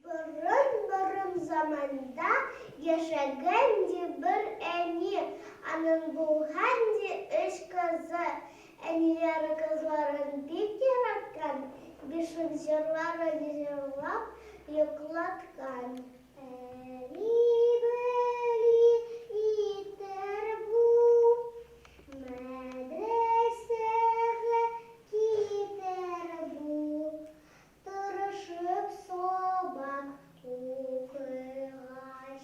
Борын-борын заманда яшәгән, ди, бер әни. Аның булган, ди, өч кызы. Әниләре кызларын бик яраткан, бишек җырларын җырлап йоклаткан. Әни бели итәр бу, мәдрәсәгә китәр бу. Тырышып сабак укыгач,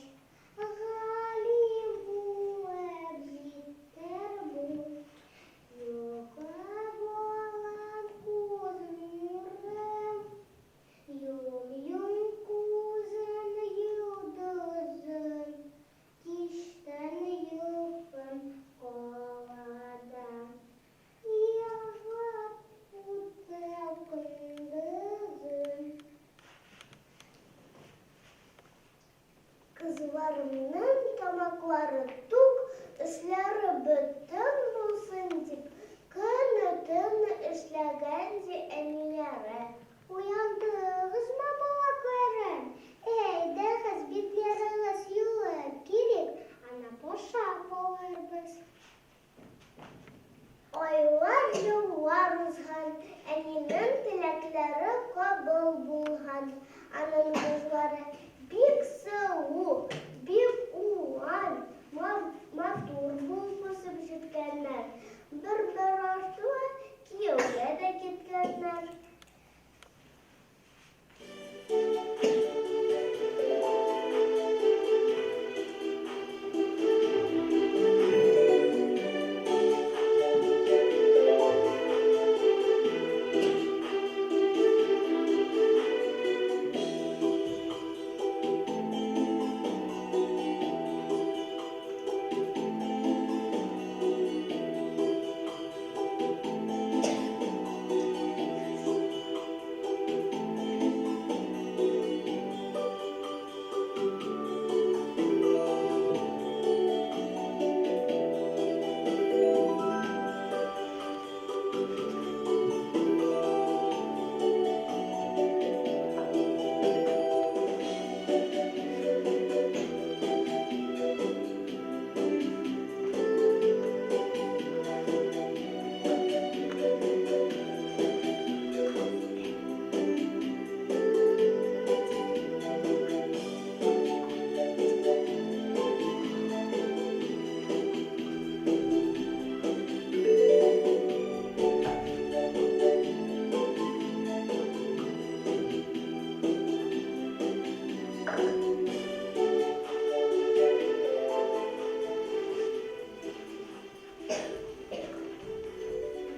галим булып җитәр бу. Йокы балам күз нурым, йом-йом күзен йолдызым, кичтән йокым кала да. Елап үтә көндезем. Кызларымның тамаклары тук, өсләре бөтен булсын дип, көне-төне эшләгән, ди әниләре. Уяндыгызмы, балакайларым? Әйдәгез, битләрегез юып килик, аннан ашап алырбыз. Айлар, еллар узган, әнинең теләкләре кабул булган. Аның кызлары бик сылу, бик уңган, матур булып үсеп җиткәннәр. Бер-бер артлы кияүгә дә киткәннәр.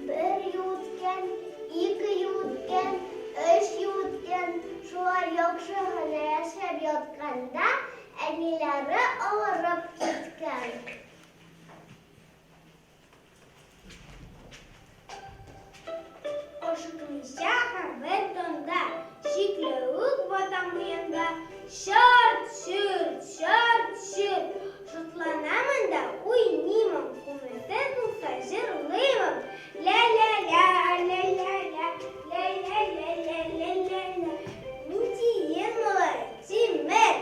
Бер ел үткән, ике ел үткән, өч ел үткән, шулай яхшы гына яшәп ятканда, әниләре авырып киткән. Ашыкмыйча һәрбер тонда, Чикләвек бата муенда, Чарт-чорт, чарт-чорт, Шатланамын да уйныймын, Күңелсез булса җырлыймын. Ля-ля-ля, ля-ля-ля, ля-ля-ля-ля-ля-ля-ля. Мин тиен малае, тимер.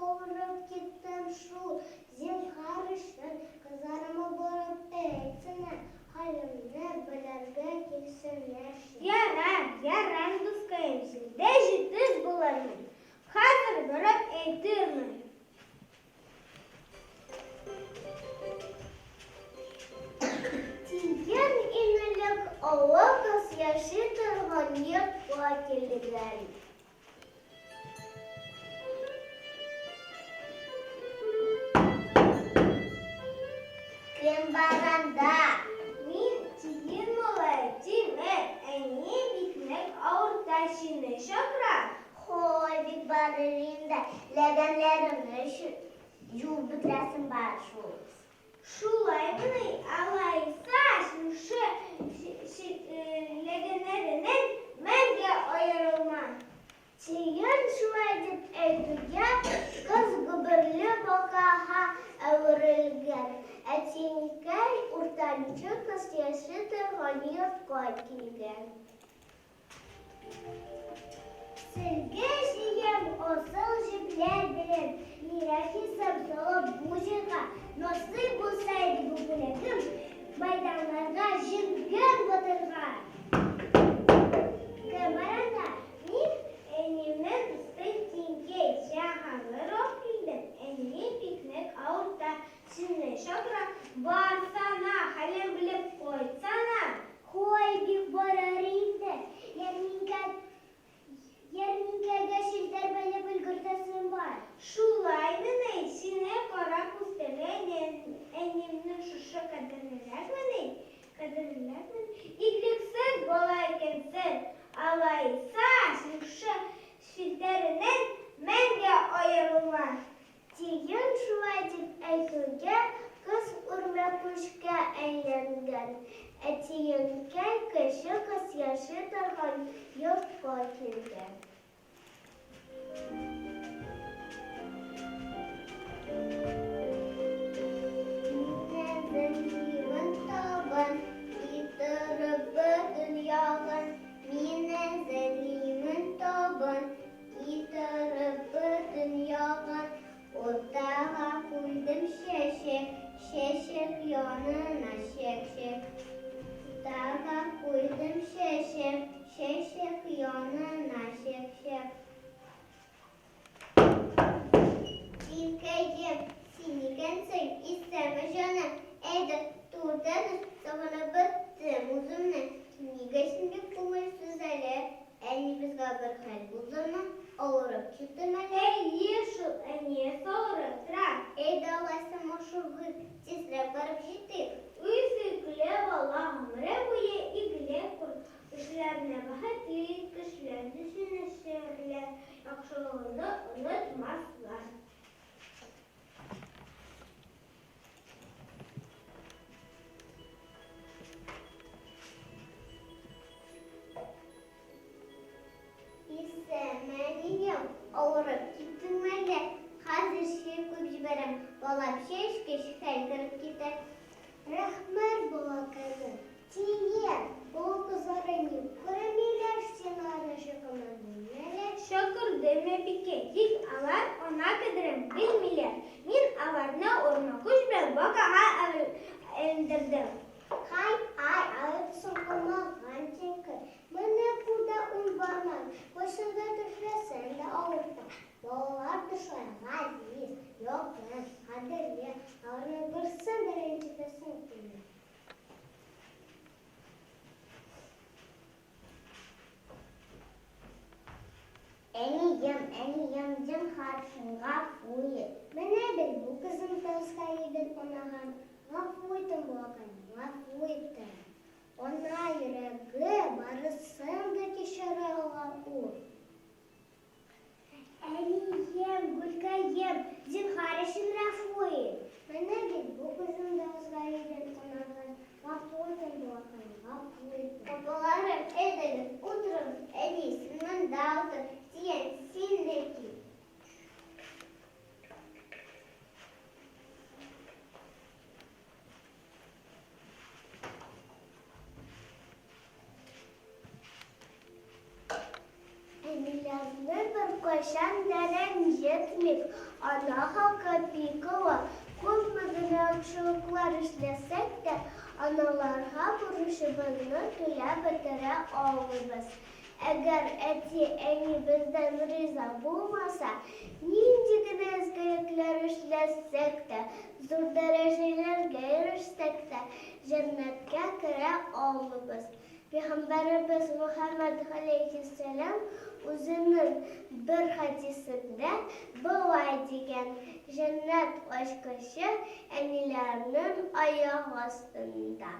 авырып киттем шул. Зинһар өчен, кызларыма барып әйтсәнә, хәлемне белергә килсеннәрче. Ярар, ярар, дускаем, җилдәй җитез булырмын. Хәзер барып әйтермен. Тиен иң элек олы кыз яши торган йортка килгән. Кем бар анда? Мин тиен малае, Тимер. Әни бик нык авырта, сине чакыра. Һой, бик барыр инде, ләгәннәремне юып бетерәсем бар шул. Шулаймыни, алайса шушы ләгәннәреннән мәңге аерылма. Тиен шулай дип әйтүгә, кыз гөберле бакага әверелгән. Ә Тиенкәй уртанчы кыз яши торган йортка килгән. Сөлге җыям асыл җепләр белән, Мирахисап салып бу җырга. Насыйп булса иде бу бүләгем, Мәйданнарга җиңгән батырга. Кем бар анда? Мин әниемнең дусты Тиңкәй. Сиңа хәбәр алып килдем. Әнием бик нык авырта. Сине чакыра. Барсана, хәлен белеп кайтсана. Һай, бик барыр инде. Ярминкә, ярминкәгә челтәр бәйләп өлгертәсем бар. Шулаймыни? Сине карап үстергән әниемнең шушы кадерлерәкмени? Кадерлерәкмени? Игелексез бала икәнсең. Алайса, шушы челтәреннән мәңге аерылма. Тиен шулай дип әйтүгә, кыз үрмәкүчкә әйләнгән. Ә Тиенкәй кече кыз яши торган йортка килгән. Мине табын, китереп бөтен ягын. Мине зәлимен табын, китереп бөтен ягын. Уртага куйдым чәчәк, чәчәк янына чәкчәк. Уртага куйдым чәчәк, чәчәк янына чәкчәк. Тиенкәем, син икәнсең, исәнме, җаным? Әйдә, түрдә төш, сагынып беттем үзеңне. Нигә син бик күңелсез әле? Әни безгә бер хәл булдымы? Авырып киттеме әллә? Әйе шул, әнием авырып тора. Әйдә, алайса ашыгыйк, тизрәк барып җитик. Үз сөекле бала гомере буе игелек күр, кешеләрне бәхетле ит, кешеләр дә сине сөярләр, яхшылыгыңны онытмаслар. Исәнме, әнием, авырып киттеңме әллә? Хәзер чәй куеп җибәрәм. Балам чәй эчкәч, хәл кереп китәр. Рәхмәт, балакаем. Тиен, олы кызлары ник күренмиләр, сиңа аны чакырмадыңмы әллә? Чакырдым, әбикәй, тик алар ана кадерен белмиләр. Мин аларны үрмәкүч белән бакага әйләндердем. Һай, ай, алып соң калмаган тиңкәй. Менә куда ун бармак, кайсында төшерәсең дә авырта. Балалар да шулай газиз, якын, кадерле, аларны берсен дә рәнҗетәсең килми. Әнием, әнием, зинһар, син гафу ит. Менә бит бу кызым тәү гаебен онаган. Гафу итең, балакаем, гафу итең. Ана йөрәге барысын да кичерә ала ул. Әнием, гөлкәем, зинһар өчен гафу ит. Менә бит бу кызым да үз гаебен онаган. Гафу итең, балакаем, гафу итең. Апаларым, әйдәгез, утырыгыз. Әни, син монда утыр. Тиен, син дә кил. Әниләрне бер беркайчан да рәнҗетмик. Ана хакы бик олы. Күпме генә яхшылыклар эшләсәк тә, аналарга бурычыбызны түләп бетерә алмыйбыз. Әгәр әти-әни бездән риза булмаса, нинди генә изгелекләр эшләсәк тә, зур дәрәҗәләргә ирешсәк тә, җәннәткә керә алмыйбыз. Пәйгамбәребез Мөхәммәд галәйһиссәлам үзенең бер хәдисендә болай дигән, Җәннәт ачкычы әниләрнең аяк астында.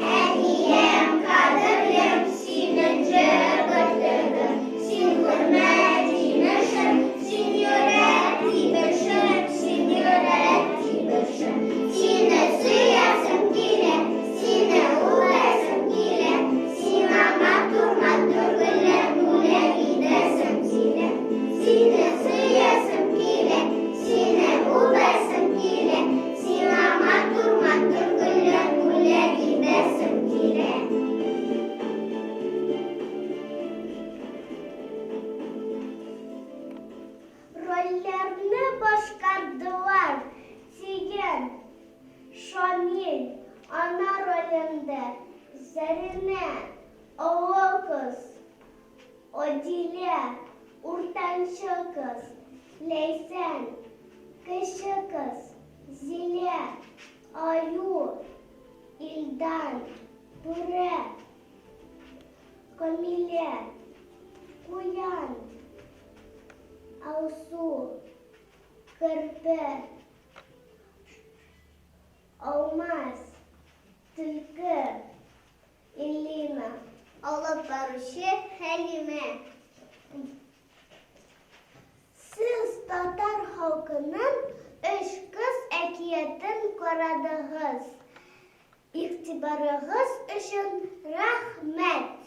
Әнием, кадерлем, синең җыр бөртегем, Син хөрмәт җимешем, син йөрәк тибешем, син йөрәк тибешем. Сине сөясем килә, сине үбәсем килә, Сиңа матур-матур гөлләр бүләк итәсем килә. Сине сөясем килә, сине үбәсем килә, Сиңа матур-матур гөлләр бүләк итәсем килә. Рольләрне башкардылар, Тиен, Шамил, ана ролендә, Зәринә, олы кыз, Адилә, уртанчы кыз, Ләйсән, кече кыз, Зилә, аю, Илдан, бүре, Камилә, куян, Алсу, керпе, Алмаз, төлке, Элина. Алып баручы Хәлимә. Сез татар халкының Өч кыз әкиятен карадыгыз. Игътибарыгыз өчен рәхмәт!